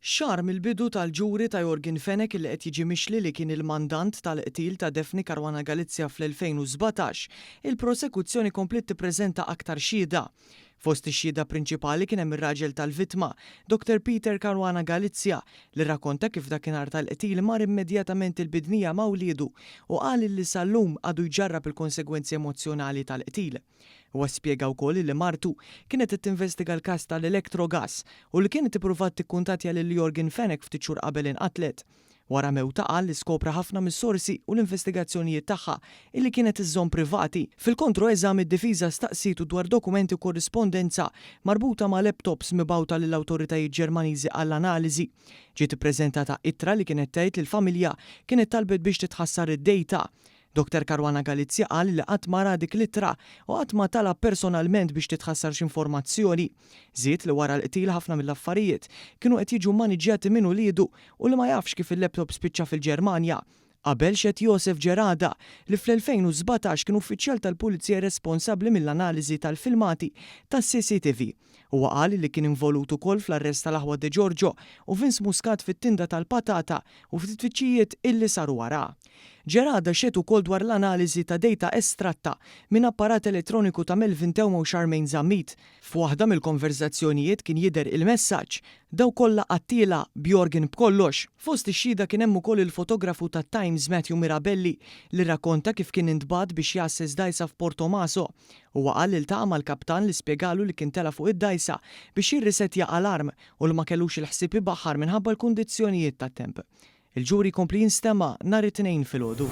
Xahar mill-bidu tal-ġuri ta' Yorgen Fenech li qed jiġi mixli li kien il-mandant tal-qtil ta' Daphne Caruana Galizia fl-2017, il-prosekuzzjoni kompliet tippreżenta aktar xhieda. Fost ix-xhieda prinċipali kien hemm ir-raġel tal-vittma, Dr Peter Caruana Galizia, li rrakkonta kif dakinhar tal-qtil mar immedjatament il-Bidnija ma' wliedu u qal li sal-lum għadu jġarrab il-konsegwenzi emozzjonali tal-qtil. Huwa spjega wkoll li martu kienet qed tinvestiga l-każ tal-Electrogas u li kienet ippruvat tikkuntattja lil Yorgen Fenech ftit xhur qabel inqatlet. Wara mewtha qal li skopra ħafna mis-sorsi u l-investigazzjonijiet tagħha illi kienet iżżomm privati. Fil-kontro-eżami d-difiża staqsietu dwar dokumenti u korrispondenza marbuta ma' laptops mibgħuta lill-awtoritajiet Ġermaniżi għall-analiżi. Ġiet ippreżentata ittra li kienet tgħid li l-familja kienet talbet biex titħassar id-dejta. Dr Caruana Galizia qal li qatt ma ra dik l-ittra u qatt ma talab personalment biex titħassar x'informazzjoni. Żied li wara l-qtil ħafna mill-affarijiet kienu qed jiġu mmaniġġjati minn uliedu u li ma jafx kif il-laptop spiċċa fil-Ġermanja. Qabel xehed Josef Gerada, li fl-2017 kien uffiċjal tal-Pulizija responsabbli mill-analiżi tal-filmati tas-CCTV. Huwa qal li kien involut ukoll fl-arrest tal-aħwa Degiorgio u Vince Muscat fit-tinda tal-patata u fit-tfittxijiet illi saru wara. Gerada xehed ukoll dwar l-analiżi ta' dejta estratta minn apparat elettroniku ta' Melvin Theuma u Charmaine Zammit. F'waħda mill-konverżazzjonijiet kien jidher il-messaġġ, Dawk kollha qattiela, b'Yorgen b'kollox. Fost ix-xhieda kien hemm ukoll il-fotografu tat-Times Matthew Mirabelli li rrakkonta kif kien intbagħat biex jgħasses dgħajsa f'Portomaso. Huwa qal li ltaqa' mal-kaptan li spjegalu li kien tela' fuq id-dgħajsa biex jirrisettja alarm u li ma kellux il-ħsieb ibaħħar minħabba l-kundizzjonijiet tat-temp. Il-ġuri jkompli jinstema' nhar it-Tnejn filgħodu.